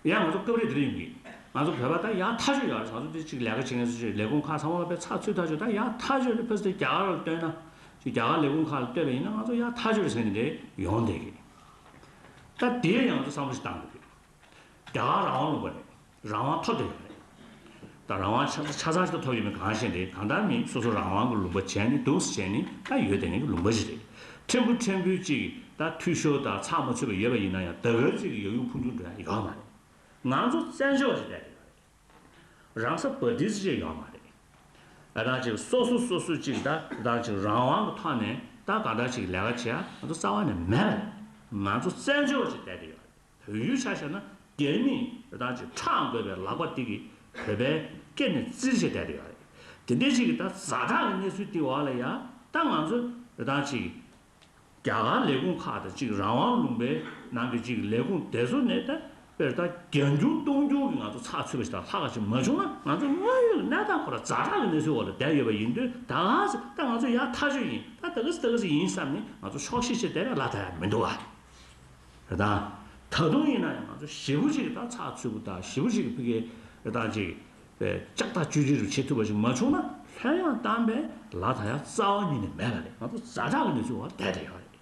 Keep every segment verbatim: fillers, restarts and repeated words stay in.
ཡང་ང་ཚོ་སྐབས་རེ་དེ་འདྲ་ཡོང་གི། ང་ཚོ་བོད་པ་ད་ཡག་ཐག་ཆོད་ཡོད་རེད། ང་ཚོ་དེ་གཅིག་ལས་ཀ་བྱེད་མཁན་ཚོ་ཅིག་ལས་ཁུངས་ཁག་ཚང་མ་ལ་དཔེ་ཚགས་ཚུད་ཐག་ཆོད། ད་ཡག་ཐག་ཆོད་རེད། ཕལ་ཆེར་རྒྱ་གར་ལ་ལྟོས་ན། ཅིག་རྒྱ་གར་ལས་ཁུངས་ཁག་ལ་ལྟོས་པ་ཡིན་ན་ང་ཚོ་ཡག་ཐག་ཆོད་རེད་ཟེར་མཁན་དེ་འདྲ་ཡོང་བསྡད་གི། ད་དེ་ཡང་ང་ཚོ་བསམ་བློ་ཞིག་བཏང་དགོས་གི། རྒྱ་གར་རང་དབང་ལུང་པ་རེད། རང་དབང་ཐོབ་བསྡད་ཡོད་རེད། ད་རང་དབང་ཆ་ཆ་ཚང་ཞིག་ཐོབ་ཡོད་མེད་གང་ཤེས་རེད། གང་ལྟར་མིན་སོ་སོ་རང་དབང་གི་ལུང་པ་བྱས་ནས་འདུག་སེ་བྱས་ནས་ད་ཡོད་བསྡད་མཁན་གྱི་ལུང་པ་ཞིག་རེད། ཕྲན་བུ་ཕྲན་བུ་ཅིག་ད་འཐུས་ཤོར་དང་ཚགས་མ་ཚུད་པ་ཡོད་པ་ཡིན་ན་ཡང་ད་ག་ཅིག་གི་ཡབ་ཡུམ་ཕུགས་འགྱུར་འགྲོ་ཡ་ཡོད་མ་རེད། ང་ཚོ་བཙན་བྱོལ་བ་ཞིག་བསྡད་བསྡད་ཡོད་རེད། རང་ས་བ་དིས་ཅིག་ཡོད་མ་རེད། ཨ་ད་ཅིག་སོ་སོ་སོ་སོ་ཅིག་ད་ད་ཅིག་རང་དབང་གི་ཐོག་ནས་ད་གང་ལྟར་ཅིག་ལས་ཀ་བྱེད་ཡ་ང་ཚོ་རྩ་བ་ནས་མེད་པ་རེད། ང་ཚོ་བཙན་བྱོལ་བ་ཞིག་བསྡད་བསྡད་ཡོད་རེད། བོད་ཡུལ་ཆ་བཞག་ན་རྒྱ་མིས་ད་ཅིག་ཁྲག་འགོས་པའི་ལག་པ་འདི་གིས་བོད་པའི་སྐེ་ནས་བཙིར་བྱས་བསྡད་བསྡད་ཡོད་རེད། དེ་འདྲའི་ཅིག་གི་ད་ཛ་དྲག་གི་གནས་ཚུལ་འདི་འོག་ལ་ཡ་ད་ང་ཚོ་ད་ཅིག་རྒྱ་གར་ལས་ཁུངས་ཁག་དང་གཅིག་རང་དབང་ལུང་པའི་ནང་གི་གཅིག་ལས་ཁུངས་དེ་ཚོ་ནས་ད་དཔེར་ད་བརྒྱ་འགྱུར་སྟོང་འགྱུར་གྱི་ང་ཚོ་ཚགས་ཚུད་པ་ཞིག་དང་ལྷག་ག་ཅིག་མ་བྱུང་ན་ང་ཚོ་དངོས་ཡོད་ཀྱི་གནས་སྟངས་ཁོ་རང་ཛ་དྲག་གི་གནས་ཚུལ་འོག་ལ་བསྡད་ཡོད་པ་ཡིན་དུས་ད་ག་ཟེ་ད་ང་ཚོ་ཡག་ཐག་ཆོད་ཡིན། ད་ད་ག་ཟེ་ད་ག་ཟེ་ཡིན་བསམ་ནས་ང་ཚོ་ཆོག་ཤེས་བྱས་བསྡད་ན་ལ་ད་ཡག་མི་འདུག་ག། རེད་དང་། ད་དུང་ཡིན་ན་ཡང་ང་ཚོ་ཞེ་པོ་ཅིག་ད་ཚགས་ཚུད་པོ་དང་ཞེ་པོ་ཅིག་ཕ་གི་རེད་དང་ཅིག་པའི་ལྕགས་ཐག་གཅོད་ཅིག་རུ་བྱེད་ཐུབ་པ་ཞིག་མ་བྱུང་ན་ལྷོད་ཡངས་བཏང་པའི་ལ་ད་ཡང་རྩ་བ་ཉིད་ནས་མེད་པ་རེད། ང་ཚོ་ཛ་དྲག་གི་གནས་ཚུལ་འོག་བསྡད་བསྡད་ཡོད་རེད།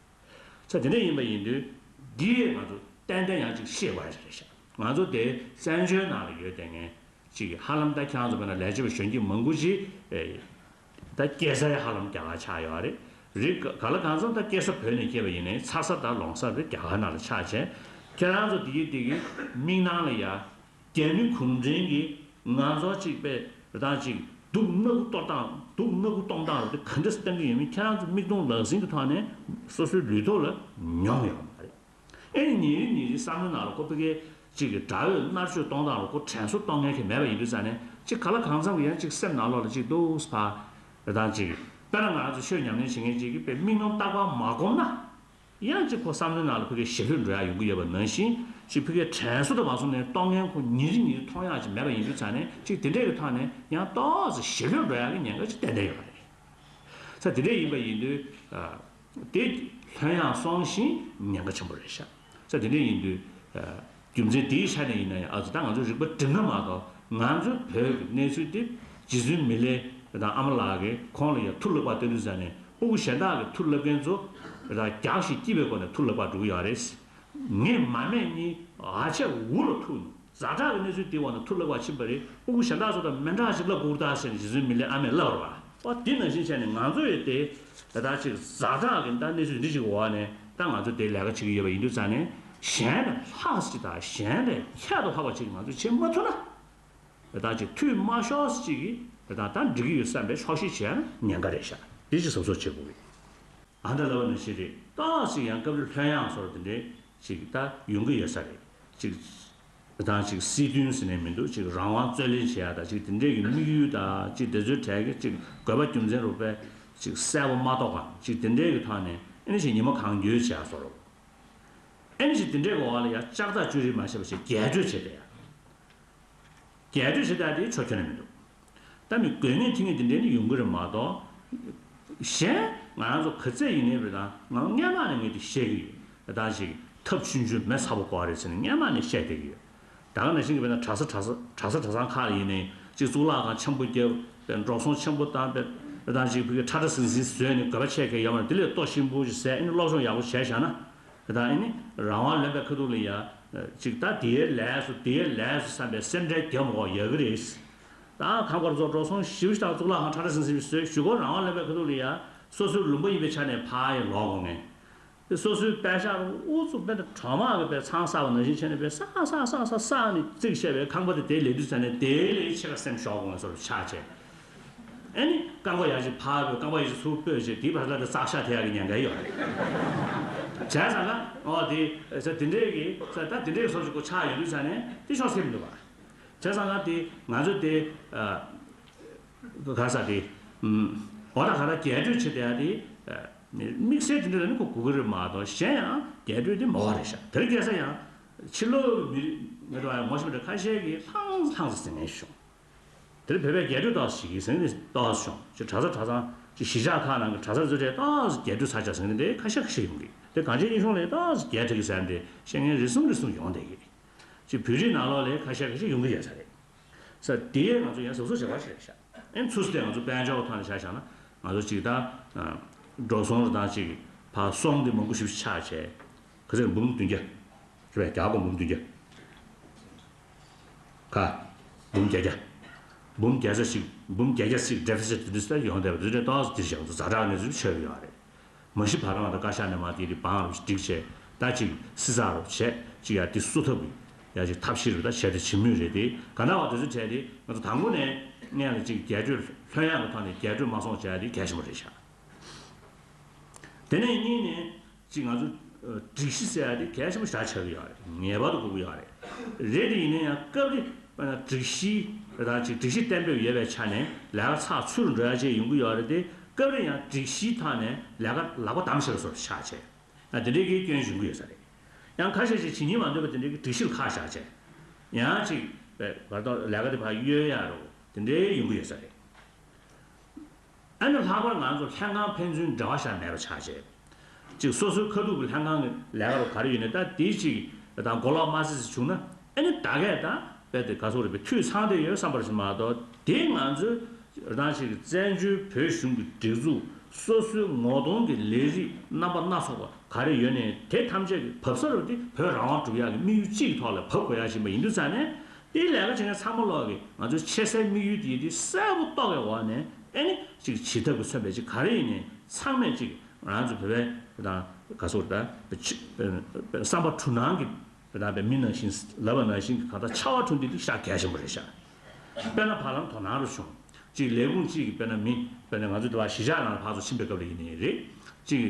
ས་དེ་འདྲ་ཡིན་པ་ཡིན་དུས་འདི་ང་ཚོ་ཏན་ཏན་ཡང་ཅིག་ཤེས་དགོས་ཡ་ཞིག་རེད་ཤག། ང་ཚོ་དེ་བཙན་བྱོལ་ནང་ལ་ཡོད་བསྡད་མཁན་ཅིག་གིས་ཧ་ལམ་ད་ཁྱེད་རང་ཚོ་བོད་ནང་ལས་བྱེད་པ་གཞོན་སྐྱེས་མང་པོ་ཅིག་ཨེ། ད་སྐྱེས་ས་ཡང་ཧ་ལམ་རྒྱ་གར་ཆགས་ཡོད་རེད། རིགས་ག་ལ་གང་འཚམ་ད་སྐྱེས་ས་བོད་ནས་སྐྱེས་པ་ཡིན་ནའི་འཚར་ས་དང་ལོངས་ས་དེ་རྒྱ་གར་ནང་ལ་ཆགས་བྱས། ཁྱེད་རང་ཚོ་དེ་གི་དེ་གི་མིག་ནང་ལ་ཡ་རྒྱ་མི་གུང་ཁྲན་གྱིས་ང་ཚོ་གཅིག་པའི་རེ་དང་གཅིག་སྡུག་སྣ་ཁུག་གཏོང་སྟངས་སྡུག་སྣ་ཁུག་གཏོང་སྟངས་རེད། དེ་ག་འདྲ་སེ་བཏང་གི་ཡོད་མེད་ཁྱེད་རང་ཚོ་མིག་མཐོང་ལག་ཟིན་གྱི་ཐོག་ནས་སོ་སོའི་ལུས་ཐོག་ལ་མྱོང་ཡོད་མ་རེད། ཨེ་ནི་ཉིན་རེ་ཉིན་རེ་བསམ་བློའི་ནང་ལ་ཁོ་ཕ་གིའི་གཅིག་གི་དགྲ་བོས་མནར་གཅོད་གཏོང་སྟངས་ལ་ཁོ་དྲན་གསོ་གཏོང་མཁན་གྱི་མེད་པ་ཡིན་དུས་ཙང་ནས་གཅིག་ག་ལ་གང་འཚམ་གྱི་ཡང་གཅིག་སེམས་ནང་ལོགས་ལ་གཅིག་སྡུག་སེ་ཕར་རེ་དང་གཅིག་དཔེར་ན་ང་ཚོ་ཆོས་ཉམས་ལེན་བྱེད་མཁན་གཅིག་གིས་དཔེ་མིག་ནང་རྟག་པར་མ་སྒོམ་ན་ཡང་གཅིག་ཁོ་བསམ་བློའི་ནང་ལ་ཕ་གིའི་ཞི་ལྷོད་འགྲོ་ཡག་ཡོང་གི་ཡོད་པ་ནང་བཞིན་གཅིག་ཕ་གིའི་དྲན་གསོ་དང་མ་སོང་ནས་གཏོང་མཁན་ཁོ་ཉིན་རེ་ཉིན་རེ་མཐོང་ཡག་ཅིག་མེད་པ་ཡིན་དུས་ཙང་ནས་གཅིག་དེ་འདྲས་ཀྱི་ཐོག་ནས་ཡང་ཏོག་ཙམ་ཞི་ལྷོད་འགྲོ་ཡག་གི་ཉེན་ཁ་ཅིག་ཏན་ཏན་ཡོད་པ་རེད། ས་དེ་འདྲས་ཡིན་པ་ཡིན་དུས། དེ་ལྷོད་ཡངས་སོང་ཞིང་ཉེན་ཁ་ཆེན་པོ་རེད་ཤག། ས་དེ་འདྲས་ཡིན་དུས། རྒྱུ་མཚན་དེའི་ཆ་ནས་ཡིན་ན་ཡང་ཨ་ཙི་ད་ང་ཚོ་རིག་པ་འགྲིག་ན་མ་གཏོགས་ང་ཚོ་བོད་ཀྱི་གནས་ཚུལ་དེ་རྗེ་བཙུན་མི་ལའི་དང་ཨ་མ་ལགས་ཀྱིས་ཁོང་ལ་ཡང་ཐུགས་ལྷག་པ་སྟོན་དུས་ཙང་ནས་ཕྲུ་གུ་གཞན་དག་གིས་ཐུགས་ལྷག་མཁན་ཚོ་རྒྱགས་ཤིག་སྐྱིད་པའི་སྒོ་ནས་ཐུགས་ལྷག་པ་འགྲོ་གི་ཡོད་རེད། ངས་མ་སྨད་གཉིས་ཨ་ཆད་འུ་ལ་ཐུག་ནས། ཛ་དྲག་གི་གནས་ཚུལ་དེའི་འོག་ནས་ཐུགས་ལྷག་པ་ཕྱིན་པ་རེད། ཕྲུ་གུ་གཞན་དག་ཚོ་དང་མི་འདྲ་ཞིག་ལབ་དགོས་ད་ཟེར་ནས་རྗེ་བཙུན་མི་ལའི་ཨ་མས་ལབ་པ་རེད་པ། འོ་དེ་ནང་བཞིན་བྱས་ནས་ང་ཚོ་ཡི་དེ་ད་ལྟ་ཅིག་ཛ་དྲག་གི་ད་གནས་ཚུལ་འདི་ཞིག་འོག་ནས་ད་ང་ཚོ་དེ་ལས་ཀ་བྱེད་ཀྱི་ཡོད་པ་ཡིན་དུས་ཙང་ནས་གཞན་ལས་ལྷག་ཅིག་དང་གཞན་ལས་ཁྱད་དུ་འཕགས་པ་ཅིག་ང་ཚོས་བྱེད་མ་ཐུབ་ན་ད་ཅིག་འཐུས་དམའ་ཤོས་ཅིག་གིས་ད་ད་འགྲིག་གི་ཡོད་བསམ་པའི་ཆོག་ཤེས་བྱས་ན་ཉེན་ཁ་རེད་ཤག། དེ་ཅིག་གཟབ་གཟབ་བྱེད་དགོས་ཀྱི། ཨ་འདྲ་ལབ་པ་ནང་བཞིན་རེད། ཏོག་ཙམ་ཡང་སྐབས་རེ་ལྷོད་ཡངས་བཟོ་འདྲ་དེ་འདྲས་ཅིག་ད་ཡོང་གི་ཡོད་ས་རེད། ཅིག་དང་ཅིག་སྲིད་དོན་ཟེར་ནས་མི་འདུག། ཅིག་རང་དབང་རྩོད་ལེན་བྱེད་ཡ་དང་ཅིག་དེ་འདྲས་ཀྱི་དམིགས་ཡུལ་དང་ཅིག་དེ་ཚོའི་གྲས་ཀྱི་ཅིག་དགོས་པ་རྒྱུ་མཚན་རུ་པའི་ཅིག་གསལ་པོ་མ་རྟོགས་གམ་ཅིག་དེ་འདྲས་ཀྱི་ཐོག་ནས་ཨེ་ནི་ཅིག་ཉི་མ་གང་འགྱོད་བྱེད་ཡ་བཟོ་འདྲ། ཨེ་ནི་ཅིག་དེ་འདྲས་ཀྱི་འོག་ལ་ཡ་ལྕགས་ཐག་གཅོད་རིགས་མ་བྱས་པ་ཞིག་རྒྱས་སྤྲོས་བྱེད་བསྡད་ཡ། རྒྱས་སྤྲོས་བྱེད་སྟངས་དེ་ཕྱོགས་ཁྱོན་ནས་མི་འདུག། ད་མི་དགོས་ངེས་ཐིག་ངེས་དེ་འདྲས་ནི་ཡོང་གི་རེད་མ་གཏོགས། གཞན་ང་རང་ཚོ་ག་ཚད་ཡིན་ནའི་རེད་ད་ང་སྔན་མ་ནས་ངས་དེ་བཤད་ཀྱི་ཡོད། ད་ཅིག་ཐབས་ཆུང་ཆུང་མེ་ཚ་པོ་དགོས་རེད་ཟེར་ནས་སྔན་མ་ནས་བཤད་བསྡད་ཀྱི་ཡོད། ད་ག་ནང་བཞིན་གྱི་དཔེར་ན་གྲྭ་ས་གྲྭ་ས་གྲྭ་ས་གྲྭ་ཚང་ཁག་ལ་ཡིན་ནའི་ཅིག་གཙུག་ལག་ཁང་ཆེན་པོ་བརྒྱབ། དཔེར་ན་འགྲོ་སོང་ཆེན་པོ་བཏང་པའི་ད་ཅིག་ཕ་གི་ཁྲ་ཁྲ་ཟིང་ཟིང་བཟོས་ནས་དགོས་པ་ཆེ་གེ་ཡོད་མ་རེད། དེ་ལས་ལྟོ་ཞིམ་པོ་ཞིག་ཟས་ཨེ་ནི་སློབ་སྦྱོང་ཡག་པོ་བྱས་བཞག་ན། ད་ཨེ་ནི་རང་དབང་ལོན་པའི་ཁ་ཐུག་ལ་ཡ། ཅིག་ད་དེའི་ལས་སུ་དེའི་ལས་སུ་བསམ་པའི་སེམས་ཁྲལ་རྒྱབ་མ་དགོས་ཡག་གི་རེད། ད་ཁང་པར་ཚོ་འགྲོ་སོང་ཞེ་པོ་ཞིག་དང་གཙུག་ལག་ཁང་ཁྲ་ཁྲ་ཟིང་ཟིང་ཞིག་བཟོས་གཞུག་གུ་རང་དབང་ལོན་པའི་ཁ་ཐུག་ལ་ཡ། སོ་སོའི་ལུང་པ་ཡིན་པའི་ཆ་ནས་ཕར་ཡ་ལོག་དགོས་ངེས། དེ་སོ་སོའི་པད་ཤག་རུ་ཨུ་ཚུགས་པད་གྲོག་མ་གི་པད་ཚང་ས་བ་ནང་བཞིན་བྱས་ནས་པད་ས་ས་ས་ས་ས་ནས་བརྩིགས་བྱས་པའི་ཁང་པ་དེ་དེ་ལས་དུས་ས་ནས་དེའི་ལས་ཆེ་ཁ་སེམས་ཞོག་དགོས་ངེས་སོར་ཆགས་བྱས། ཨེ་ནི་རྐང་པ་ཡར་ཅིག་ཕར་སྤོས། རྐང་པ་ཡར་ཅིག་ཚུར་སྤོས་བྱས་དེའི་བར་ལ་དེ་ཙག་ཤག་ཐེབས་ཡག་གི་ཉེན་ཁ་ཡོད་རེད། བྱས་ཙང་ན་ཨོ་དེ་ས་དེ་འདྲས་ཀྱི་ས་ད་དེ་འདྲས་ཀྱི་སོར་ཅིག་གོ་ཆགས་ཡོང་དུས་ས་ནས་དེ་ཤོག་སེམས་འདུག་བ། བྱས་ཙང་ན་དེ་ང་ཚོ་དེ་ག་ས་དེ་འོ་ད་ག་ད་རྒྱས་སྤྲོས་བྱེད་བསྡད་ཡ་དེ་དམིགས་བསལ་དེ་འདྲས་ལ་ནི་གོ་དགོས་ཀྱི་རེད་མ་གཏོགས་གཞན་ཡང་རྒྱས་སྤྲོས་དེ་མ་བ་རེད་ཤག། དེ་རིང་ཁ་སང་ཡང་ཕྱི་ལོགས་མི་རིགས་ངོ་ཤེས་མི་འདྲ་ཁ་ཤས་ཀྱིས་ལྷང་ལྷང་ཟེར་ངེས་བྱུང་། དེར་བོད་པས་རྒྱས་སྤྲོས་ཏོག་ཙམ་ཞིག་གིས་ཟེར་ནས་ཏོག་ཙམ་བྱུང་། ཅིག་གྲྭ་ས་གྲྭ་ཚང་ཅིག་གཞིས་ཆགས་ཁག་ནང་གི་གྲྭ་ས་གཙོས་གྲས་ཏོག་ཙམ་རྒྱས་སྤྲོས་ཚར་ཆགས་ཟེར་ནས་འདི་ཁ་ཤས་ཁ་ཤས་ཡོང་གི། དེ་གངས་ཅན་སྐྱིད་གཤོངས་ལས་ཏོག་ཙམ་རྒྱས་སྤྲོས་ཀྱི་ཟེར་འདི་བཤད་མཁན་རེ་ཟུང་རེ་ཟུང་ཡོང་བསྡད་ཀྱི། ཅིག་བོད་རིགས་ནང་ལོགས་ལ་ཁ་ཤས་ཁ་ཤས་ཡོང་གི་ཡོད་ས་རེད། ས་དེ་ང་ཚོ་ཡང་གཟབ་གཟབ་བྱེད་པ་ཞིག་རེད་ཤག་ཨེ་ཚུར་སྟེ་ང་ཚོ་དཔལ་འབྱོར་ཐོག་ནས་ཆ་བཞག་ན་ང་ཚོ་ཅིག་ད་འགྲོ་སོང་རེ་དང་ཅིག་ཕར་སོང་དེ་མང་པོ་ཞིག་ཆགས་བྱས། ག་ཚོད་འབུམ་བདུན་བརྒྱ། རེད་པས། རྒྱ་སྒོར་འབུམ་བདུན་བརྒྱ། ག་འབུམ་བརྒྱད་བརྒྱ། འབུམ་བརྒྱད་ཙམ་ཞིག་འབུམ་བརྒྱད་བརྒྱ་ཞིག་deficit་འདི་ལྟར་ཡོང་བསྡད་པ་འདི་འདྲའི་ཏོག་ཙམ་འདིར་བཞག་ཚོ་ཛ་དྲག་གནས་ཚུལ་ཆགས་ཀྱི་ཡོད་རེད། མ་གཞི་བར་ལམ་དང་བཀའ་ཤག་ནས་མ་དེ་རིགས་བང་རུ་བསྒྲིགས་བྱས་ད་ཅིག་སྲིད་ཚགས་རུ་བྱས་ཅིག་ཡ་དེ་སུ་ཐབས་ཀྱི་ཡ་ཅིག་ཐབས་ཤེས་རུ་ད་བྱས་ཏེ་བྱེད་མུས་རེད་དེ། ག་འདྲ་བ་དེ་ཚོ་བྱས་ཏེ་ང་ཚོ་དང་པོ་ནས་སྔོན་ལ་ཅིག་རྒྱས་སྤྲོས་ལྷོད་ཡངས་ཀྱི་ཐོག་ནས་རྒྱས་སྤྲོས་མ་སོང་བྱས་ཏེ་གལ་ཆེན་པོ་རེད་ཤག་དེ་ནས་གཉིས་ནས་ཅིག་ང་ཚོ་སྒྲིག་གཞི་ཟེར་ཡ་དེ་གལ་ཆེན་པོ་ཞེ་དྲག་ཆགས་ཀྱི་ཡོད་རེད། ངེས་པར་དུ་དགོས་ཀྱི་ཡོད་རེད། རེད་དེ་ཡིན་ན་ཡང་སྐབས་རེ་དཔེར་ན་སྒྲིག་གཞི་རང་ཅིག་སྒྲིག་གཞི་གཏན་འབེབས་ཡོད་པའི་ཆ་ནས་ལས་ཀ་ཚགས་ཚུད་རུ་འགྲོ་ཡ་ཅིག་ཡོང་གི་ཡོད་རེད་དེ། སྐབས་རེ་ཡང་སྒྲིག་གཞིའི་ཐོག་ནས་ལས་ཀ་ལག་པ་བསྡམས་བཞག་པ་བཟོ་འདྲ་ཆགས་བྱས། ཡང་དེ་འདྲའི་གི་སྐྱོན་ཡོང་གི་ཡོད་ས་རེད། ཡང་ཁ་ཤས་ཤིག་བྱེད་སྙིང་མ་འདོད་པ་དེ་འདྲའི་གི་སྒྲིག་གཞི་ལ་ཁ་བཞག་བྱས། ཡང་ཅིག་བར་དོ་ལས་ཀ་དེ་ཕར་གཡོལ་ཡ་རོ་དེ་འདྲའི་ཡོང་གི་ཡོད་ས་རེད། ཨ་ནི་ལྷག་པར་ང་ཚོ་ལྷན་ཁང་ཕན་ཚུན་འབྲེལ་བ་བཞག་མེད་པ་ཆགས་བྱས། ཅིག་སོ་སོའི་ཁ་ཐུག་གི་ལྷན་ཁང་གི་ལས་ཀ་རུ་ག་རེ་ཡོད་ནས་ད་དེའི་ཅིག་དང་མགོ་ལོག་མ་སི་སི་བྱུང་ན་ཨ་ནི་ད་གས་ད་དཔེ་དེ་ག་སོག་རེད་པས་འཐུས་ཚང་དེ་ཡོད་བསམ་པར་ཞིག་མ་གཏོགས་དེ་ང་ཚོའི་རང་ཅིག་བཙན་བྱོལ་བོད་གཞུང་གི་སྒྲིག་འཛུགས་སོ་སོའི་ངོ་གདོང་གི་ལས་རིགས་རྣམ་པ་སྣ་ཚོགས་པ་ག་རེ་ཡོད་ནས་དེ་ཐམས་ཅད་ཀྱི་བབས་ས་རུ་དེ་བོད་རང་དབང་སྒྲུབ་ཡག་གི་དམིགས་ཡུལ་གཅིག་གི་ཐོག་ལ་བབས་དགོས་ཡ་ཞིག་མ་ཡིན་དུས་ཙང་ནས། དེའི་ལས་ཀ་བྱེད་མཁན་ཚང་མ་ལོག་གིས་ང་ཚོའི་ཆེ་སའི་དམིགས་ཡུལ་དེ་དེ་གསལ་པོ་རྟོགས་པའི་འོག་ནས་ཨེ་ནི་ཅིག་བྱེད་ཐབས་ཀྱི་མཚོན་པའི་ཅིག་ག་རེ་ཡིན་ནའི་ཚང་མས་ཅིག་ང་ཚོ་བོད་པའི་དང་ག་སོགས་དང་བསམ་པ་དྲུག་སྣང་གི་དང་མི་ནང་བཞིན་ལབ་པ་ནང་བཞིན་གྱི་གང་ལྟར་ཕྱར་བ་གྲུ་འདེགས་དེ་ཤག་གལ་ཆེན་པོ་རེད་ཤག་དཔེར་ན་བར་ལམ་དོ་སྣང་རུ་བྱུང་། ཅིག་ལས་ཁུངས་གཅིག་གི་དཔེར་ན་མི་དཔེར་ན་ང་ཚོ་དེ་བ་གཞིས་ཆགས་ནང་ལ་ཕར་ཚུར་ཕྱིན་པའི་སྐབས་ལ་ཡིན་ནའི་རེད། ཅིག་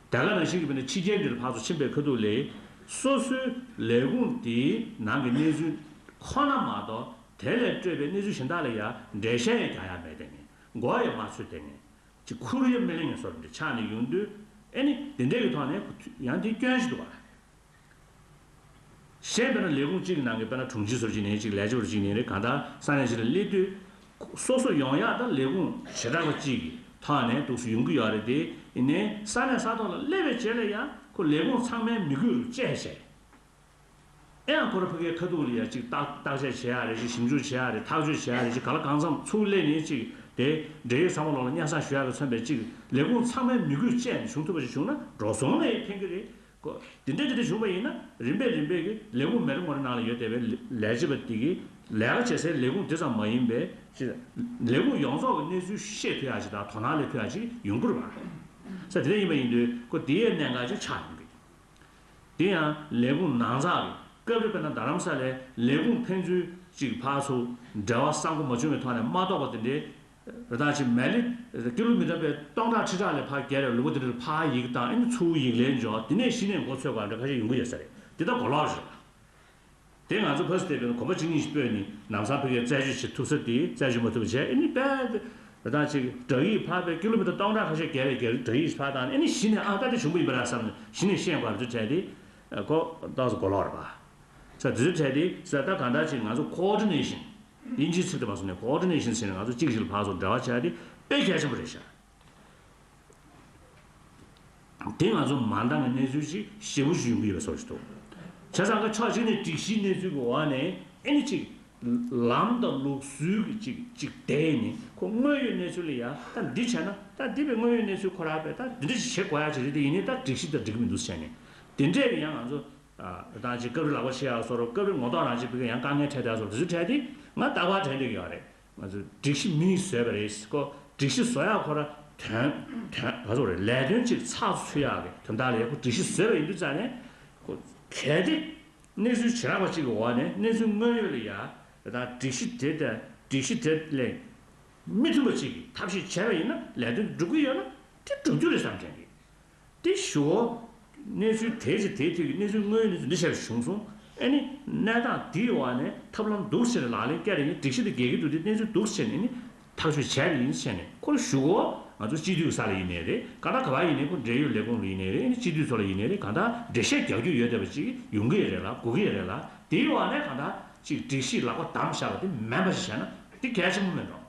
དེ་ག་ནང་བཞིན་གྱི་དཔེར་ན་ཕྱི་རྒྱལ་འདིར་ཕར་ཚུར་ཕྱིན་པའི་ཁ་ཐུག་ལས་སོ་སོའི་ལས་ཁུངས་དེའི་ནང་གི་གནས་ཚུལ་ཁོ་ན་མ་གཏོགས་དེ་ལས་སྤྲོས་པའི་གནས་ཚུལ་གཞན་དག་ལ་ཡང་འགྲེལ་བཤད་ཡང་རྒྱག་ཡ་མེད་དེ་ནི་མགོ་ཡང་མ་ཚོས་དེ་ནི་ཅིག་ཁུར་ཡང་མི་ལེན་ཡང་བཟོ་འདྲ་ཆགས་ནས་ཡོང་དུས་ཨེ་ནི་དེ་འདྲའི་གི་ཐོག་ནས་ཡང་དེ་སྐྱོན་ཞིག་འདུག་བ། གཞན་དཔེར་ན་ལས་ཁུངས་གཅིག་གི་ནང་གི་དཔེར་ན་དྲུང་ཆེ་ཟུར་གཅིག་ནས་ཅིག་ལས་བྱེད་པ་གཅིག་ནས་རེད་གང་ལྟར་ས་གནས་གཅིག་ལ་སླེབས་དུས་སོ་སོ་ཡོང་ཡག་དང་ལས་ཁུངས་བྱེ་བྲག་པ་གཅིག་གི་ཐོག་ནས་འདུག་སེ་ཡོང་གི་ཡོད་རེད་དེ་ཡིན་ནའི་ས་གནས་ས་ཐོག་ལ་སླེབས་པའི་རྗེས་ལ་ཡང་ཁོ་ལས་ཁུངས་ཚང་མའི་མི་དགོས་རུ་བཅད་བྱས། ཨེ་ཡང་ཁོ་ར་ཕ་གིའི་ཁ་ཐུག་ལ་ཡ་ཅིག་བརྟག་བརྟག་དཔྱད་བྱེད་ཡག་རེད་ཅིག་ཞིབ་འཇུག་བྱེད་ཡག་རེད་ཐག་གཅོད་བྱེད་ཡག་རེད་ཅིག་ག་ལ་གང་འཚམ་ཚུར་སླེབས་ནས་ཅིག་དེ་འབྲེལ་ཡོད་ཚང་མ་ལོག་ལ་སྙན་སེང་ཞུ་ཡག་གི་མཚོན་པའི་ཅིག་ལས་ཁུངས་ཚང་མའི་མི་དགོས་བཅད་ནས་བྱུང་ཐུབ་པ་ཞིག་བྱུང་ན་འགྲོ་སོང་ལ་ཡང་ཕན་གི་རེད། ཁོ་དེ་འདྲ་དེ་འདྲ་བྱུང་བ་ཡིན་ན་རིམ་པས་རིམ་པས་ཀྱི་ལས་ཁུངས་མི་རེ་ངོ་རེ་ནང་ལ་ཡོད་བསྡད་པའི་ལས་བྱེད་པ་དེ་གི་ལས་ཀ་བྱེད་སའི་ལས་ཁུངས་དེ་ཙམ་མ་ཡིན་པའི་ཅིག་ལས་ཁུངས་ཡོངས་རྫོགས་ཀྱི་གནས་ཚུལ་ཤེས་ཐུབ་ཡག་ཅིག་དང་དོ་སྣང་སླེབས་ཐུབ་ཡག་ཅིག་ཡོང་གི་རེད་བ། ས་དེ་འདྲ་ཡིན་པ་ཡིན་དུས་ཁོ་དེའི་གནད་འགག་ཅིག་ཆགས་ཡོང་གི། དེ་ཡང་ལས་ཁུངས་ནང་ཚགས་ཀྱི་སྐབས་རེ་དཔེར་ན་རྡ་རམ་ས་ལའི་ལས་ཁུངས་ཕན་ཚུན་གཅིག་ཕར་ཚུར་འབྲེལ་བ་བཟང་པོ་མ་བྱུང་བའི་ཐོག་ནས་མ་གཏོགས་པ་དེ་འདྲའི་རེ་ཐག་ཆེ་མལ་ལི་ཀི་ལོ་མི་ཊར་པའི་སྟོང་ཕྲག་ཁྲི་ཕྲག་ལས་ཕར་བརྒལ་བའི་ལུང་པ་དེ་འདྲར་ཕར་ཡིག་བཏང་ཨ་ནི་ཚུར་ཡིག་ལན་འཇོག་དེ་ནས་གཞི་ནས་འགོ་ཚུགས་པ་འདྲ་ཁ་ཤས་ཡོང་གི་ཡོད་ས་རེད། དེ་ད་གོ་ལོག་རེད། དེ་ང་ཚོ་ཕ་སི་ཐེ་བའི་གོམ་པ་གཅིག་གཉིས་ཤིག་སྤོས་ནི་ལམ་སང་ཕ་གིར་རྩད་གཅོད་བྱེད་ཐུབ་ས་དེ་རྩད་གཅོད་མ་ཐུབ་པ་བྱས་ཨ་ནི་དཔེ་རེ་ཐག་ཆེ་གི་བསྒྲགས་ཡིག་ཕར་བས་ཀི་ལོ་མི་ཊར་སྟོང་ཕྲག་ཁ་ཤས་བརྒལ་བའི་བརྒལ་བསྒྲགས་ཡིག་ཕར་བཏང་ནས་ཨ་ནི་གཞི་ནས་ཨ་ད་དེ་བྱུང་པ་ཡིན་པ་ར་བསམ་ནས་གཞི་ནས་ཤེས་དགོས་རེད་བྱས་ཏེ་ཁོ་ཏོག་ཙམ་གོ་ལོག་རེད་པ། ས་དེ་ཚོ་བྱས་ཏེ་ས་ད་གང་ལྟར་ཅིག་ང་ཚོ་ཀོ་ཨོ་ཌི་ནེ་ཤན་དབྱིན་ཇིའི་ཚིག་དེ་མ་སོང་ནས་ཀོ་ཨོ་ཌི་ནེ་ཤན་ཟེར་ནས་ང་ཚོ་གཅིག་གཅིག་ལ་ཕར་ཚུར་འབྲེལ་བ་བྱས་ཏེ་དཔེ་གལ་ཆེན་པོ་རེད་ཤག་དེ་ང་ཚོ་མ་འདང་གི་གནས་ཚུལ་ཅིག་ཞེ་པོ་ཞིག་ཡོང་གི་ཡོད་པའི་བཟོ་ཞིག་འདུག་བྱས་ཙང་ཀ་ཕྱོགས་གཅིག་ནས་སྒྲིག་གཞིའི་གནས་ཚུལ་གྱི་འོག་ནས་ཨེ་ནི་ཅིག་ལམ་དང་ལུགས་སྲོལ་གྱི་ཅིག་ཅིག་བསྡད་ནས་ཁོ་དངོས་ཡོད་གནས་ཚུལ་ལ་ཡང་ད་འདི་བྱས་ན་ད་འདི་བའི་དངོས་ཡོད་གནས་ཚུལ་ཁོ་རང་བས་ད་འདི་འདྲ་ཞིག་བྱེད་དགོས་ཡ་ཅིག་རེད་དེ་ཡིན་ནའི་ད་སྒྲིག་གཞི་དང་འགྲིག་གི་མི་འདུག་བྱས་ནས་དེ་འདྲས་ཀྱི་ཡང་ང་ཚོ་ད་ཅིག་སྐབས་རེ་ལག་པ་ཕྱེ་ཡག་བཟོ་འདྲ་སྐབས་རེ་ངོ་ཐོག་རང་ཅིག་བི་ག་ཡང་དཀའ་ངལ་འཕྲད་བསྡད་བཟོ་འདྲ་དེ་ཚོ་འཕྲད་དེ་ང་རྟག་པར་དྲན་བསྡད་ཀྱི་ཡོད་རེད། ང་ཚོས་སྒྲིག་གཞི་མིས་བཟོས་པ་རེད་ཀོ། སྒྲིག་གཞི་བཟོ་ཡག་ཁོ་ར་དོན་དོན་ག་ཚོད་རེད་ལས་དོན་ཅིག་ཚགས་ཚུད་ཡག་གི་དོན་དག་ལ་ཡ་ཁོ་སྒྲིག་གཞི་བཟོས་པ་ཡིན་དུས་ཙང་ནས་ཁོ་གལ་ཏེ་གནས་ཚུལ་བྱེ་བྲག་པ་གཅིག་གི་འོག་ནས་གནས་ཚུལ་དངོས་ཡོད་ལ་ཡ་ད་སྒྲིག་གཞི་དེ་དང་སྒྲིག་གཞི་དེ་ལས་མི་མཐུན་པ་གཅིག་གིས་ཐབས་ཤེས་བྱས་པ་ཡིན་ན་ལས་དོན་འགྲུབ་ཀྱི་ཡོད་ན་དེ་འགྲུབ་རྒྱུ་རེད་བསམ་དྲན་གི། དེ་ཞུ་བོ། གནས་ཚུལ་དེའི་ཚེ་དེའི་དུས་ཀྱི་གནས་ཚུལ་དངོས་ཡོད་གནས་ཚུལ་འདི་བྱས་བྱུང་སོང་། ཨེ་ནི་གནས་སྟངས་འདིའི་འོག་ནས་ཐབས་ལམ་འདུག་ཟེར་ནས་ལག་ལེན་བཀལ་རེ་ཡིན་སྒྲིག་གཞི་འདི་འགལ་གྱི་འདུག་དེ་གནས་ཚུལ་འདུག་ཟེར་ནས་ནི་ཐག་གཅོད་བྱས་པ་ཡིན་ཟེར་ནས་ཁོ་ལ་ཞུ་གོ། ང་ཚོ་སྤྱི་འཐུས་ཀྱི་ས་ལ་ཡིན་ནའི་རེད་ག་ད་ག་བ་ཡིན་ནའི་ཁོ་འབྲེལ་ཡོད་ལས་ཁུངས་ལ་ཡིན་ནའི་རེད་ཨེ་ནི་སྤྱི་འཐུས་ཚོ་ལ་ཡིན་ནའི་རེད་ག་ད་འགྲེལ་བཤད་རྒྱག་རྒྱུ་ཡོད་བསྡད་པ་ཅིག་ཡོང་གི་ཡོད་རེད་ལ་དགོས་ཀྱི་ཡོད་རེད་ལ་དེའི་འོག་ནས་ག་ད་ཅིག་སྒྲིག་གཞི་ལག་པ་བསྡམས་བཞག་པ་དེ་མིན་པ་ཞིག་བྱས་ན་དེ་གལ་ཆེན་པོ་མིན་འགྲོ།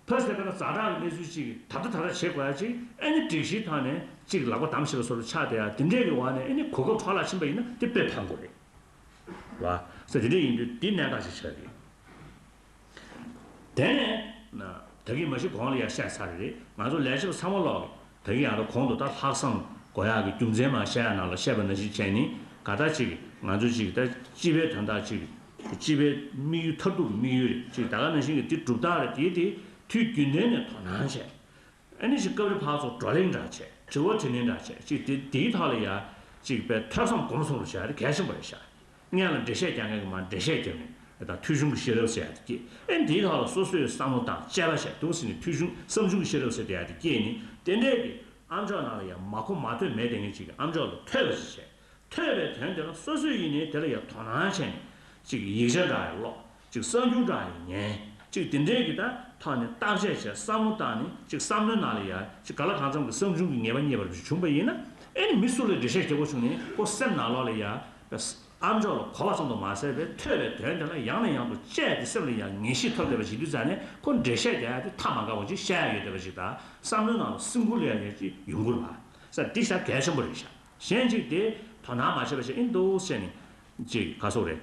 ཕ་སེ་ཀ་ན་ཛ་དྲག་གི་གནས་ཚུལ་ཅིག་ད་ལྟ་ད་ལྟ་བྱེད་དགོས་ཡ་ཅིག་ཨེ་ནི་སྒྲིག་གཞིའི་ཐོག་ནས་ཅིག་ལག་པ་བསྡམས་བཞག་པ་བཟོ་འདྲ་ཆགས་བསྡད་ཡ་དེ་འདྲས་ཀྱི་འོག་ནས་ཨེ་ནི་གོ་སྐབས་འཕྲོ་བརླག་ཕྱིན་པ་ཡིན་ན་དེ་དཔེ་ཕངས་པོ་རེད། བ། ས་དེ་འདྲ་ཡིན་དུས་འདི་གནད་འགག་ཅིག་ཆགས་རེད། དེ་ནས་ད་གིན་མ་གཞི་གོང་ལ་ཡང་བཤད་ཚར་རེད། ང་ཚོ་ལས་བྱེད་པ་ཚང་མ་ལོག་ད་གིན་ཡང་ད་གོང་དུ་ད་ལྷག་བསམ་དགོས་ཡག་གི་རྒྱུ་མཚན་མར་བཤད་ཡག་ནང་ལ་བཤད་པ་ནང་བཞིན་བྱས་ནི་ག་ད་ཅིག་ང་ཚོ་ཅིག་ད་སྤྱི་པའི་དོན་དག་ཅིག་སྤྱི་པའི་དམིགས་ཡུལ་མཐར་ཐུག་གི་དམིགས་ཡུལ་རེད། ཅིག་ད་ག་ནང་བཞིན་གྱི་འདི་སྒྲུབ་སྟངས་རེད། དེ་དེ་དུས་རྒྱུན་ལྡན་ནས་དོ་སྣང་བྱས། ཨ་ནི་ཅིག་སྐབས་རེ་ཕར་ཚུར་བགྲོ་གླེང་འདྲ་བྱས། དྲི་བ་དྲིས་ལན་འདྲ་བྱས། ཅིག་དེ་དེའི་ཐོག་ལ་ཡ་ཅིག་པའི་ཐོས་བསམ་སྒོམ་གསུམ་རུ་བྱས་ཏེ་གལ་ཆེན་པོ་རེད་ཤག་སྔོན་ལ་འགྲེལ་བཤད་རྒྱག་མཁན་གྱི་མར་འགྲེལ་བཤད་རྒྱབ་ནས་ད་ཐོས་བྱུང་གི་ཤེས་རབ་ཟེར་ཡ་དེ་སྐྱེས། ཨེ་འདིའི་ཐོག་ལ་སོ་སོའི་བསམ་བློ་དང་དཔྱད་པ་བྱས་འདུག་ཟེར་ནས་ཐོས་བྱུང་བསམ་བྱུང་གི་ཤེས་རབ་ཟེར་དེ་ཡ་དེ་སྐྱེས་ནས་དེ་འདྲས་ཀྱི་ཨམ་ཅོག་ནང་ལ་ཡ་མ་གོ་མ་ཐོས་མེད་དེ་ངས་ཅིག་ཨམ་ཅོག་ལ་ཐོས་པ་ཞིག་བྱས། ཐོས་པའི་དོན་དེ་ལ་སོ་སོས་ཡིན་ནའི་དེ་ལ་ཡ་དོ་སྣང་བྱས་ནས་ཅིག་ཡིག་ཆ་འདྲ་ཡ་ཀློག་ཅིག་གསར་འགྱུར་འདྲ་ཡ་ཉན། ཅིག་དེ་འདྲས་ཀྱི་ད་ཐོག་ནས་བརྟག་དཔྱད་བྱས་བསམ་བློ་བཏང་ནས་ཅིག་བསམ་བློའི་ནང་ལ་ཡ་ཅིག་ག་ལ་གང་འཚམ་གྱི་བསམ་བྱུང་གི་ངེས་པ་རྙེད་པ་བྱུང་བ་ཡིན་ན་ཨེ་ནི་མི་སུ་ལ་འགྲེལ་བཤད་རྒྱག་དགོས་བྱུང་ནའི་ཁོ་སེམས་ནང་ལོགས་ལ་ཡ་ཨམ་ཅོག་ལ་གོ་བ་ཙམ་དུ་མ་ཟད་པའི་ཐོས་པའི་དོན་དེ་ལ་ཡང་ནས་ཡང་དུ་དཔྱད་དེ་སེམས་ལ་ཡང་ངེས་ཤེས་ཐོབ་བསྡད་པ་ཞིག་དུས་ཙང་ནས་ཁོ་འགྲེལ་བཤད་རྒྱག་ཡ་དེ་ཐབས་མ་འགག་པ་ཅིག་བཤད་ཡ་ཡོད་བསྡད་པ་ཞིག་དང་བསམ་བློའི་ནང་ལ་སེམས་ཁུར་ལ་ཡ་ཡ་ཅིག་ཡོང་གི་རེད་པ། ས་འདི་ཤ་གལ་ཆེན་པོ་རེད་ཤག་གཞན་གཅིག་དེ་དོ་སྣང་མ་བྱས་པ་ཞིག་ཨིན་འདུག་ཟེར་ནས་ཅིག་ག་སོག་རེད།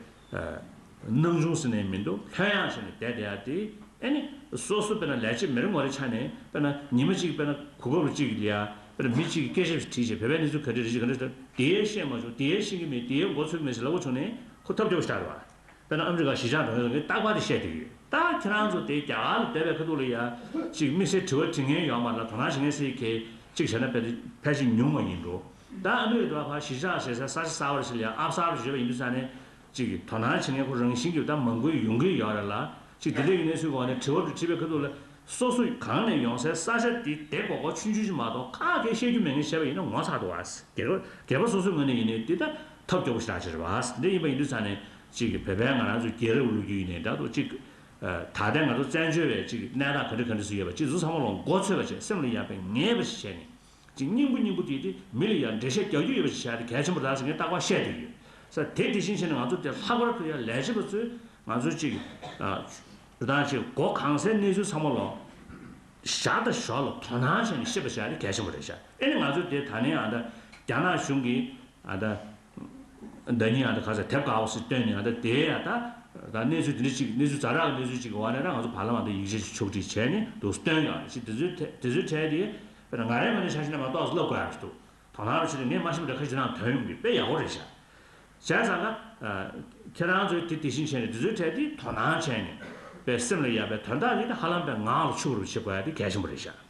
སྣང་ཆུང་ཟེར་ནས་མི་འདུག་ལྷོད་ཡངས་བྱས་ནས་བསྡད་བསྡད་ཡ་དེ་ཨེ་ནི་སོ་སོ་དཔེར་ན་ལས་བྱེད་མི་རེ་ངོ་རེ་ཆ་ནས་དཔེར་ན་ཉི་མ་གཅིག་དཔེར་ན་གོ་སྐབས་རུ་གཅིག་ལ་ཡ་དཔེར་ན་མི་གཅིག་གིས་སྐད་ཆ་ཞིག་དྲིས་བྱས་བོད་པའི་གནས་ཚུལ་ག་འདྲ་རེད་ཅིག་ག་འདྲ་ཞིག་དེ་ཤེས་མ་བྱུང་དེ་ཤེས་ཀྱི་མེད་དེ་མགོ་ཚོས་ཀྱི་མེད་ཞེས་ལབ་དགོས་བྱུང་ནས་ཁོ་ཐབས་སྐྱོ་པོ་ཞིག་རེད་པ། དཔེར་ན་ཨ་མི་རི་ཀ་གཞིས་ཆགས་འགྲོ་མཁན་ཚོ་ངས་རྟག་པར་དེ་བཤད་བསྡད་ཡོད། ད་ཁྱེད་རང་ཚོ་དེ་རྒྱ་གར་ལ་བསྡད་པའི་ཁ་ཐུག་ལ་ཡ་ཅིག་དམིགས་བསལ་དྲི་བ་དྲི་མཁན་ཡོད་མ་རེད། དོ་སྣང་བྱེད་མཁན་ཟེར་གྱི་ཅིག་བྱས་ན་དཔེ་ཕལ་ཆེར་ཉུང་བ་ཡིན་འགྲོ། ད་ཨ་མི་རི་ཀ་ཕར་གཞིས་ཆགས་ཟེར་ས་ས་ཆ་གསར་པ་ཞིག་ལ་ཡ་ཨབ་གསར་པ་ཞིག་ཡོད་པ་ཡིན་དུས་ཙང་ནས་ཅིག་དོ་སྣང་བྱེད་མཁན་ཁོ་རང་བཞིན་གྱིས་ད་མང་པོ་ཡོང་གི་ཡོད་རེད་ལ། ཅིག་དེ་འདྲའི་གི་གནས་ཚུལ་གི་འོག་ནས་དྲི་བ་དྲིས་པའི་ཁ་ཐུག་ལ་སོ་སོ་གང་ནས་ཡོང་སའི་ས་ཆ་དེ་དེ་གོ་གོ་ཆུང་ཆུང་ཞིག་མ་གཏོགས་ཁ་གས་བཤད་རྒྱུ་མེད་མཁན་བྱས་པ་ཡིན་ན་ངོ་ཚ་འདུག་ཨ། སྒེར་པ་སྒེར་པ་སོ་སོའི་ངོས་ནས་ཡིན་ནའི་འདི་ད་ཐབས་སྐྱོ་པོ་ཞེ་དྲག་ཅིག་རེད་པ། འདི་ཡིན་པ་ཡིན་དུས་ཙང་ནས་ཅིག་གི་བོད་པའི་ང་རང་ཚོའི་རྒྱལ་རབས་ལོ་རྒྱུས་ཡིན་ནའི་འདྲ་འདུག་ཅིག་ད་ལྟའི་ང་ཚོ་བཙན་བྱོལ་བའི་ཅིག་གནས་སྟངས་ག་འདྲ་ག་འདྲ་ཞིག་ཡོད་པ་ཅིག་ཚོ་ཚང་མ་ལོག་མགོ་ཚོས་པ་བྱས་སེམས་ལ་ཡ་དཔེ་ངེས་པ་ཞིག་བྱས་ནས་ཅིག་སྙིང་པོ་སྙིང་པོ་དེ་དེ་མི་ལ་ཡ་འགྲེལ་བཤད་རྒྱག་རྒྱུ་ཡོད་པ་ཞིག་བྱས་ཏེ་གལ་ཆེན་པོ་རེད་ཟེར་ངས་རྟག་པར་བཤད་བསྡད་ཡོད། ས་དེ་དེ་བཞིན་བྱས་ནས་ང་ཚོ་དེ་ལྷག་པར་དུ་ཡ་ལས་བྱེད་པ་ཚོས་ང་ཚོ་ཅིག་ཨ། རེ་དང་ཅིག་མགོ་གང་སའི་གནས་ཚུལ་ཚང་མ་ལོག་ཞར་དང་ཞོར་ལ་དོ་སྣང་བྱས་ནས་ཤེས་པ་བྱས་ཏེ་གལ་ཆེན་པོ་རེད་ཤག་ཨེ་ནི་ང་ཚོས་དེ་ད་ནས་ཨ་ད་རྒྱ་ནག་གཞུང་གིས་ཨ་ད་ཟླ་ཉིན་ཨ་ད་ག་ས་དེབ་དཀར་པོ་ཞིག་བཏོན་ནས་ཨ་ད་དེ་ཡ་ད་ད་གནས་ཚུལ་དེ་འདྲ་ཅིག་གནས་ཚུལ་ཛ་དྲག་གི་གནས་ཚུལ་ཅིག་གི་འོག་ནས་ད་ང་ཚོ་བར་ལམ་ཨ་ད་ཡིག་ཆ་ཅིག་ཕྱོགས་སྒྲིག་བྱས་ནས་འདུག་སྟོན་ཡོད་རེད། ཅིག་དེ་ཚོའི་ཐད་དེ་ཚོའི་གྲས་དེ་དཔེར་ན་ང་རའི་ངོས་ནས་ཆ་བཞག་ན་མ་གཏོགས་སུ་ལབ་དགོས་ཡ་རེད་འདུག་དོ་སྣང་རུ་བྱས་ཏེ་ངས་མ་ཤེས་པ་འདྲ་ཁ་ཅིག་རང་ཐོན་ཡོང་གི་དཔེ་ཡག་པོ་རེད་ཤག་བྱས་ཙང་ན། ཁྱེད་རང་ཚོས་དེ་དེ་བཞིན་བྱས་ནས་དེ་ཚོའི་གྲས་དེ་དོ་སྣང་བྱས་ནས་དཔེ་སེམས་ལ་ཡག་པའི་དོན་དག་དེ་ཧ་ལམ་དཔེ་ངག་ལ་ཆུད་པ་རུ་བྱེད་དགོས་ཡ་དེ་གལ་ཆེན་པོ་རེད་ཤག